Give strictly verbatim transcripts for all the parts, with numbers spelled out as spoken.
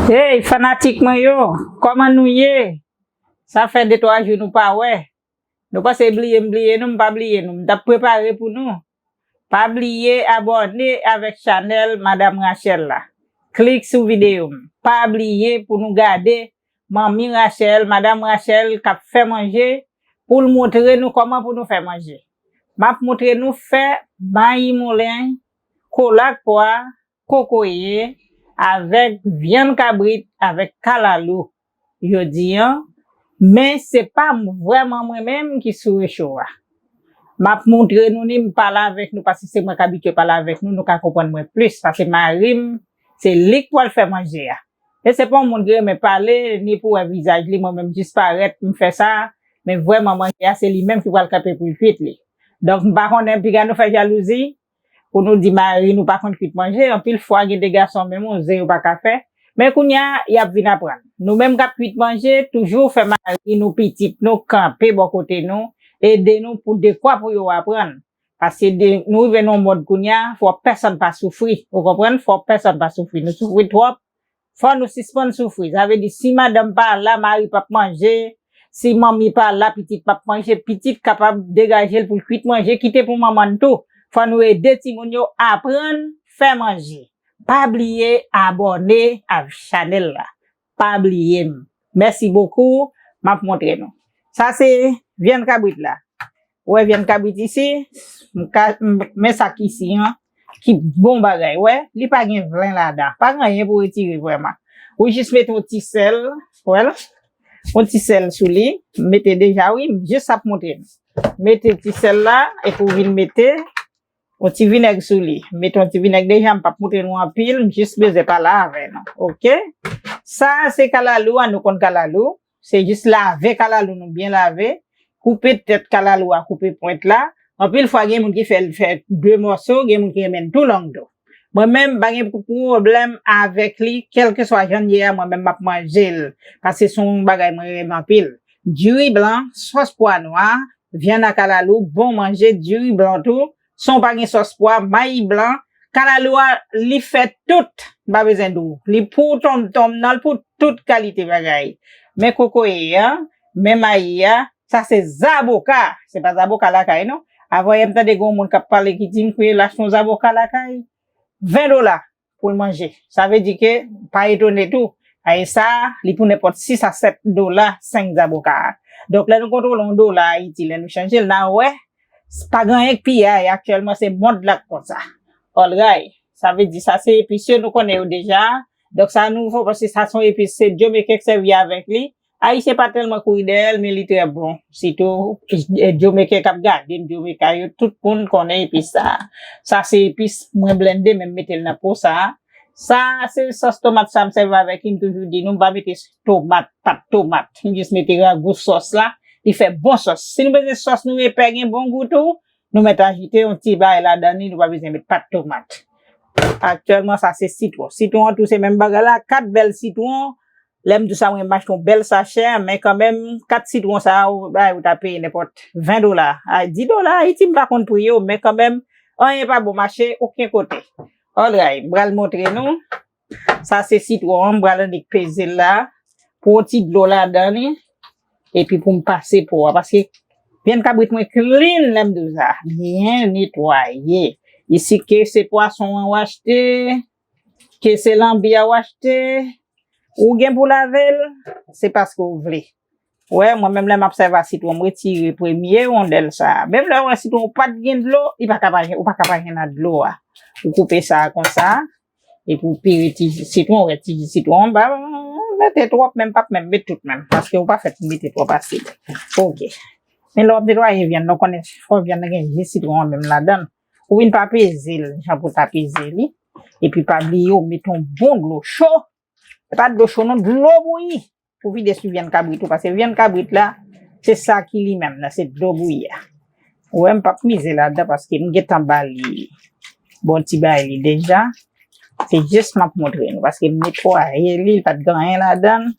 Hey, fanatik mwen yo, kòman nou ye? Sa fè de twa jou nou pa wè. Nou panse bliye m bliye nou, m pa bliye nou. M t ap prepare pou nou. Pa bliye abòne avèk chanèl Madam Rachel la. Klik sou videyo m. Pa bliye pou nou gade Manmi Rachel, Madam Rachel k ap fè manje, pou l montre nou kòman pou nou fè manje. M ap montre nou fè mayi moulen, kola ak pwa, kokoye, avèk vyann kabrit, avèk kalalou jodi an, men se pa m, vrèman mwen menm ki sou recho a. M ap montre nou ni, m pale avèk nou, paske se mwen k abitye pale avèk nou, nou ka konprann mwen plis, paske mari m, se li k pral fè manje a. E se pa yon moun ki renmen pale, ni pou wè vizaj li, mwen menm jis parèt, m fè sa, men vrèman manje a, se li menm ki pral kanpe pou l kuit li. Donk, m pa konnen, piga nou fè jalouzi, pou nou di mari nou pa konn kuit manje, anpil fwa gen de gason menm yon ze yo pa ka fè. Men kounye a, y ap vin aprann. Nou menm k ap kuit manje, toujou fè mari nou, pitit nou, kanpe bò kote nou, ede nou pou dekwa pou yo aprann. Paske de, nou rive nan yon mòd kounye a, fò pèsonn pa soufri. Ou konprann? Fò pèsonn pa soufri. Nou soufri twòp, fò nou sispann soufri. Sa vle di, si madanm pa la, mari p ap manje. Si manmi pa la, pitit p ap manje. Pitit kapab degaje l pou l kuit manje, kite pou manman n tou. Fò nou ede timoun yo aprann fè manje. Pa bliye abòne ak chanèl la. Pa bliye m. Mèsi bokou. M ap montre nou. Sa se vyann kabrit la. Ou wè vyann kabrit isi, m ka, m, men sa k isi an, ki bon bagay. Wè, li pa gen vlen ladan. Pa gen anyen pou retire vrèman. Ou jis mete yon ti sèl, wè l? Yon ti sèl sou li, m mete deja wi, m jis ap montre nou. Mete ti sèl la, epi w vin mete yon ti vinèg sou li. M mete yon ti vinèg deja, m p ap montre nou anpil, m jis bezwen pale avè nou. Oke? Sa se kalalou a, nou konn kalalou. Se jis lave kalalou nou byen lave. Koupe tèt kalalou a, koupe pwent la. Anpil fwa gen moun ki fè l fè de mòso, gen moun ki renmen l tou long tou. Mwen menm, m pa gen pwoblèm avèk li, kèlkeswa jan l ye a, mwen menm m ap manje l. Paske se yon bagay mwen renmen anpil. Diri blan, sòs pwa nwa, vyann a kalalou, bon manje, diri blan tou. San w pa gen sòs pwa, mayi blan, kalalou a, li fè tout, m pa bezwen di w. Li pou tonmtonm nan, li pou tout kalite bagay. Men kokoye a, men mayi a, sa se zaboka, se pa zaboka lakay non. Avan yè m tande gen yon moun k ap pale ki di m pou l achte yon zaboka lakay, ven dola pou l manje. Sa vle di ke, pa etone tou, e sa, li pou nenpòt sis a sèt dola, senk zaboka a. Donk, lè nou kontwole yon dola Ayiti, lè nou chanje l, n a wè, pa gen anyen k pi a, e aktyèlman, se mond la k konsa. Alright. Sa vle di, sa se epis yo, nou konnen yo deja. Donk, sa nouvo, paske sa se yon epis, se Dyomekenn k sèvi avèk li. Ayisyen pa tèlman kouri dèyè l, men li trè bon. Sitou, e, Dyomekenn k ap gade m, Dyomekenn yo, tout moun konnen epis sa. Sa se epis mwen blende, men m mete l nan po sa. Sa se sòs tomat sa m sèvi avèk li, m toujou di nou, m pa mete tomat, pat tomat. M jis mete ragou sòs la, li fè bon sòs. Si nou bezwen sòs nou epè, gen bon gou tou, nou mèt ajite yon ti bagay ladan li, nou pa bezwen met pat tomat. Aktyèlman, sa se sitwon. Sitwon an tou se menm bagay la, kat bèl sitwon. Lè m di w sa, mwen m achte yon bèl sachè, men kanmenm, kat sitwon sa a, ou, bay, ou ta peye nenpòt ven dola. A, dis dola Ayiti, m pa konn pri yo, men kanmenm, anyen pa bon mache okenn kote. Alright, m pral montre nou. Sa se sitwon an, m pral annik peze l la. Pou yon ti dlo ladan li. Epi pou m pase po a. Paske vyann kabrit mwen clean lè m di w sa. Byen netwaye. Isi ke se pwason an w achte, ke se lanbi a w achte, ou gen pou lave l, se paske w vle. Wè, mwen menm lè m ap sèvi a sitwon, m retire premye wondèl sa a. Menm lè w wè sitwon ou pa t gen dlo, li pa ka pa gen, ou pa ka pa gen nan dlo a. Ou koupe sa a konsa, epi w pire ti ji sitwon, ou wè ti ji sitwon, m pa mete twòp, men m p ap menm met tout menm, paske ou pa fèt pou mete twòp asid. Oke. Men lè w ap netwaye vyann nan, ou konnen fò vyann nan gen ji sitwon an menm ladan l. Ou vin pa peze l, jan pou w ta peze li. Epi pa bliye w mete yon bon dlo cho. Se pa dlo cho non, dlo bouyi. Pou vide sou vyann kabrit ou, paske vyann kabrit la, se sa ki li menm nan, se dlo bouyi a. Ou wè, m p ap mize ladan paske m gentan ba li bon ti bagay li deja. Se jis m ap montre nou, paske m netwaye li, li pa t gen anyen ladan l.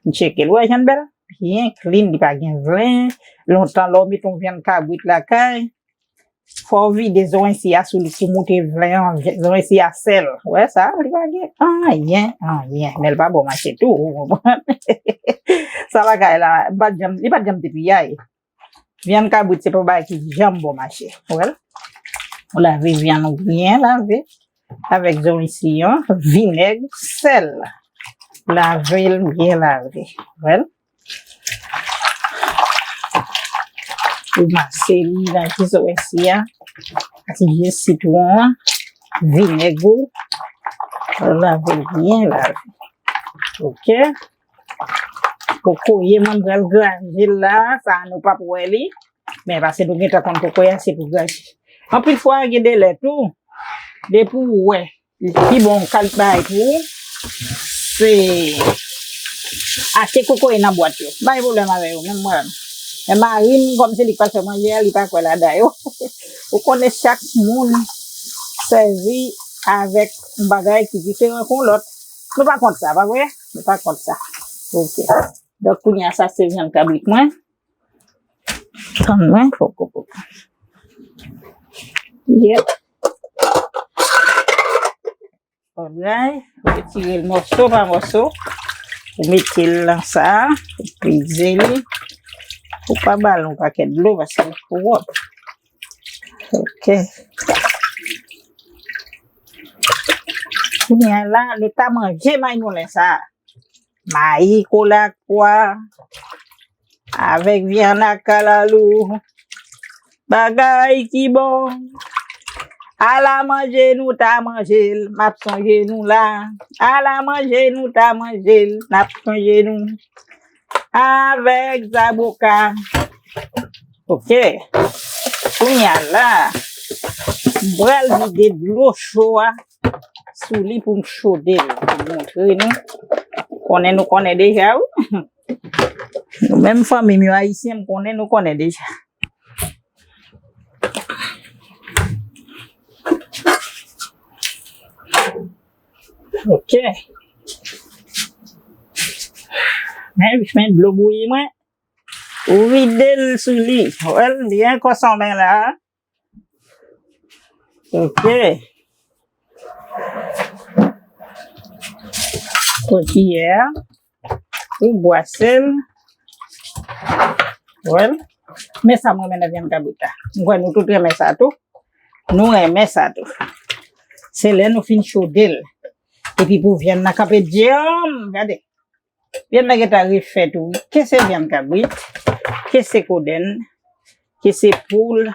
M tcheke l, ou wè jan l bèl? Byen clean, li pa gen vlen. Lontan, lè w mete yon vyann kabrit lakay, Fò w vide zoransi a sou li pou moute vlen an, zoransi a sèl. Ou wè sa, li pa gen anyen, anyen. Men l pa bon mache tou, ou konprann? Sa bagay la, m pa t janm, li pa t janm te piyay. Vyann kabrit se pa bagay ki janm bon mache. Ou wè l? Ou lave vyann ou byen lave. Avèk zoransi an, vinèg, sèl. Lave l byen lave. Ou wè l? Ou mase li nan ti zoransi a, ti ji sitwon an, vinèg ou, lave l byen lave. Ok. Kokoye mwen pral graje l la, sa a nou p ap wè li. Men paske nou gentan konn kokoye a se pou graje. Anpil fwa gen de lè tou, depi w wè pi bon kalite bagay pou ou, se achte kokoye nan bwat yo. M pa gen pwoblèm avè yo, menm mwen menm. Men mari m, kòm se li k pral fè manje a, li pa kwè ladan yo. Ou konnen chak moun sèvi avèk yon bagay ki diferan kon lòt. Nou pa kont sa, pa vre? Nou pa kont sa. Ok. Donk, kounye a, sa se vyann kabrit mwen. Tann mwen, fò koko. Yep. Alright, ou retire l mòso pa mòso. Ou mete l nan sa, ou peze li. Ou pa ba l yon pakèt dlo paske l twòp. Ok. Kounye a la, nou ta manje mayi moulen sa. Mayi kola ak pwa, avèk vyann ak kalalou. Bagay ki bon. Ala manje nou ta manje l, m ap sonje nou la. Ala manje nou ta manje l, n ap sonje nou. Avèk zaboka. Ok. Kounye a la, m pral vide dlo cho a sou li pou m chode l, pou m montre nou. Konnen nou konnen deja, wi. Nou menm fanmi m yo ayisyen, m konnen nou konnen deja. Ok. Men, men dlo bouyi mwen. Ou vide l sou li. Wè l, li ankò sanmen la. Ok. Pran kiyè a. Ou bwase l. Wè l. Men sa mwen renmen nan vyann kabrit la. Mwen kwè nou tout renmen sa tou. Nou renmen sa tou. Se lè nou fin chode l. Epi pou vyann nan kanpe djanm. Gade. Vyann nan gentan refè tou. Ke se vyann kabrit, ke se kodenn, ke se poul.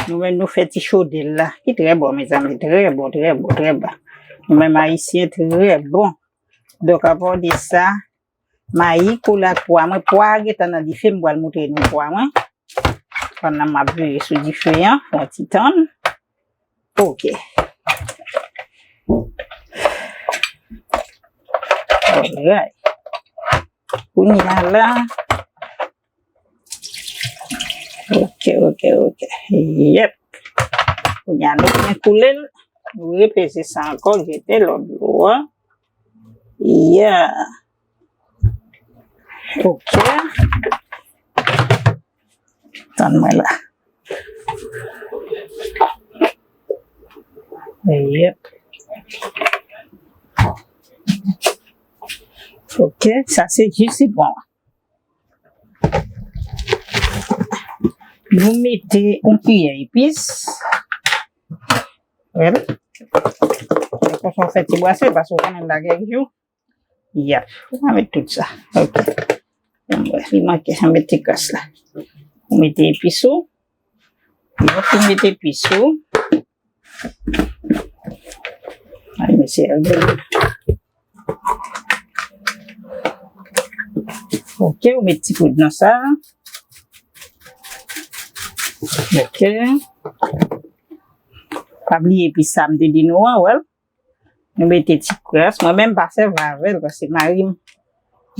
Nou menm nou fè ti chode l la. Ki trè bon, mezanmi. Trè bon, trè bon, trè bon. Nou menm ayisyen, trè bon. Donk, apa de sa, mayi kola ak pwa mwen, pwa a gentan nan dife, m pral montre nou pwa mwen. Pandan m ap vire sou dife an, fè yon ti tann. Ok. Alright. Kounye a la. Ok, ok, ok. Yep. Kounye a nou byen koule l. Nou repeze sa ankò, jete lòt dlo a. Yeah. Ok. Tann mwen la. Yep. Ok, sa se ji sitwon an. Nou mete yon kiyè epis. Wè l. Lè konsa w fè ti bwase, paske w konnen l la kèk jou. Yap. Ou ka met tout sa. Ok. Bon, bref, li manke, sa met ti kras la. Ou mete epis ou. Lè w fin mete epis ou. Ay, mesye, al byen. Ok, ou met ti poud nan sa. Ok. Pa bliye epis sa m te di nou an, wè l. Nou mete ti kras. Mwen menm pa sèvi avè l paske mari m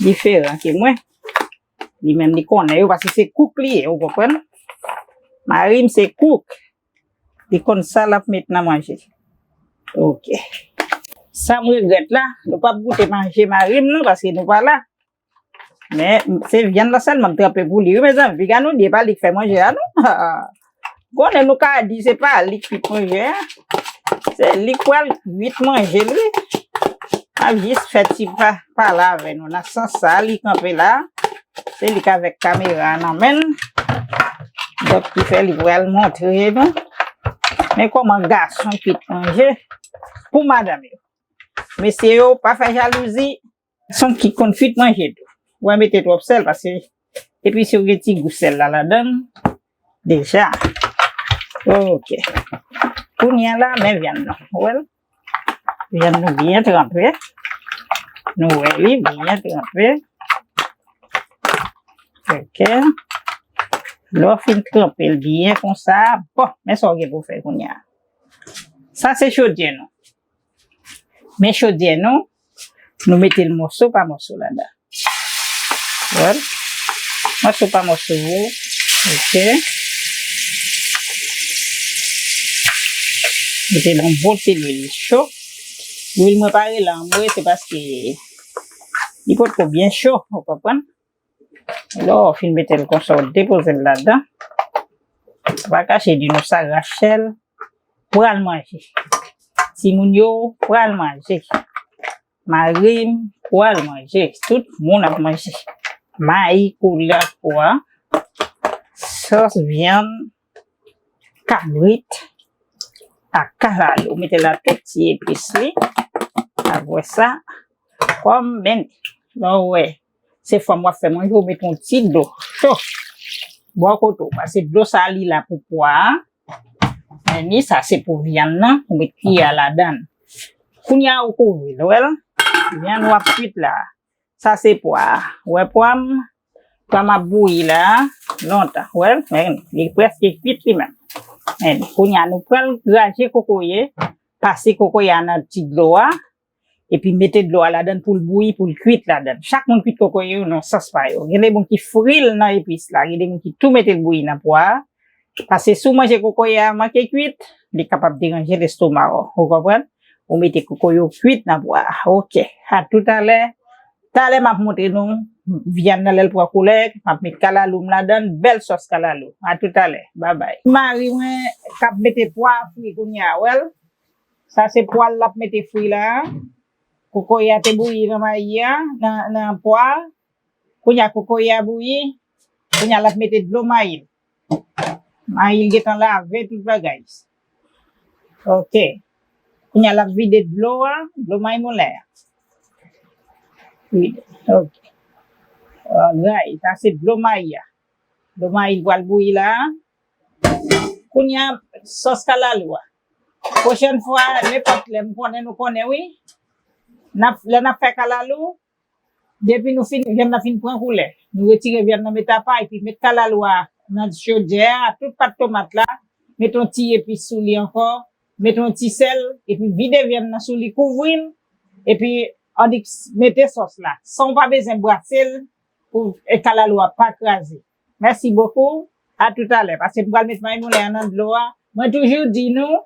diferan ke mwen. Li menm li konnen yo paske se kouk li ye, ou konprann? Mari m se kouk. Li konn sa l ap met nan manje. Ok. Sa m regrèt la, nou p ap goute manje mari m non paske nou pa la. Men, se vyann nan sèlman m tranpe pou li. Wi, mezanmi, piga nou di, e pa li k fè manje a, non? Konnen nou ka di se pa li k kwit manje a. Se li k pral kwit manje l, wi. M ap jis fè ti pa, pale avè nou. Nan sans sa, li kanpe la. Se li k avèk kamera a nan men l. Donk, ki fè li pral montre nou. Men kòman gason kwit manje pou madanm yo. Mesye yo, pa fè jalouzi. Gason ki konn kwit manje tou. W a mete twòp sèl, paske epis yo gen ti gou sèl la ladan l deja. Ok. Kounye a la, men vyann nou. Ou wè l? Vyann nou byen tranpe. Nou wè li byen tranpe. Ok. Lè w fin tranpe l byen konsa, bon, men sa w gen pou w fè kounye a. Sa se chodyè nou. Men chodyè nou, nou mete l mòso pa mòso ladan. Wè l? Mòso pa mòso. Ok. Mete l yon bon ti lwil cho. Lwil mwen pa rele anmwe, se paske li potko byen cho, ou konprann? Lè w fin mete l konsa, w depoze l ladan. Pa kache di nou sa, Rachel pral manje. Timoun yo pral manje. Mari m pral manje. Tout moun ap manje. Mayi koulè pwa. Sòs vyann. Kabrit. Ak kalalou. Mete la tout ti epis li. Apre sa, kòm men, lè w wè, se fanm w ap fè manje, w met yon ti dlo cho bò kote w. Paske dlo sa li la pou pwa a. Men ni sa se pou vyann nan, ou met kiyè a ladan l. Kounye a ou kouvri l, w wè l? Vyann w ap kwit la. Sa se pwa a. W wè pwa m? Pwa m ap bouyi la lontan. W wè l? Men li prèske kwit li menm. Men kounye a nou pral graje kokoye, pase kokoye a nan ti dlo a. Epi mete dlo a ladan l pou l bouyi, pou l kwit ladan l. Chak moun kwit kokoye yo nan sans pa yo. Gen de moun ki fri l nan epis la, gen de moun ki tou mete l bouyi nan pwa a. Paske si w manje kokoye a manke kwit, li kapab deranje lestoma w. Ou konprann? Ou mete kokoye w kwit nan pwa a. Ok. A toutalè. Talè m ap montre nou vyann nan lè l pran koulè, m ap met kalalou m ladan l, bèl sòs kalalou. A toutalè. Babay. Mari mwen k ap mete pwa fri kounye a, w wè l? Sa se pwa l l ap mete fri la a. Kokoye a te bouyi nan mayi a, nan, nan pwa a. Kounye a kokoye a bouyi. Kounye a l ap mete dlo mayi l. Mayi l gentan lave tout bagay. Ok. Kounye a l ap vide dlo a, dlo mayi moulen an. Vide. Ok. Alright, sa se dlo mayi a. Dlo mayi l pral bouyi la a. Kounye a, sòs kalalou a. Pwochèn fwa, nenpòt lè, m konnen nou konnen, wi. N ap, lè n ap fè kalalou, depi nou fin, vyann nan fin pran koulè, nou retire vyann nan met apa, epi met kalalou a nan chodyè a, tout pat tomat la, met yon ti epis sou li ankò, met yon ti sèl, epi vide vyann nan sou li, kouvri l, epi annik mete sòs la. San w pa bezwen brase l, pou, e, kalalou a pa kraze. Mèsi bokou. A toutalè, paske m pral met mayi moulen an nan dlo a. Mwen toujou di nou,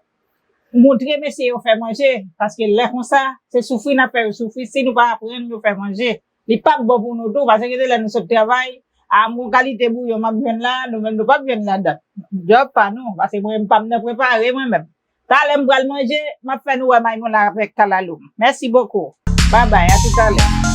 montre mesye yo fè manje, paske lè konsa, se soufri n ap fè yo soufri si nou pa aprann yo fè manje. Li p ap bon pou nou tou, paske gen de lè nou sot travay, a, m gon kalite bouyon m ap jwenn la, nou menm nou p ap jwenn ladan. Djòb pa nou, paske mwen menm pa m nan prepare mwen menm. Talè m pral manje, m ap fè nou wè mayi moulen avèk kalalou m. Mèsi bokou. Babay, a toutalè.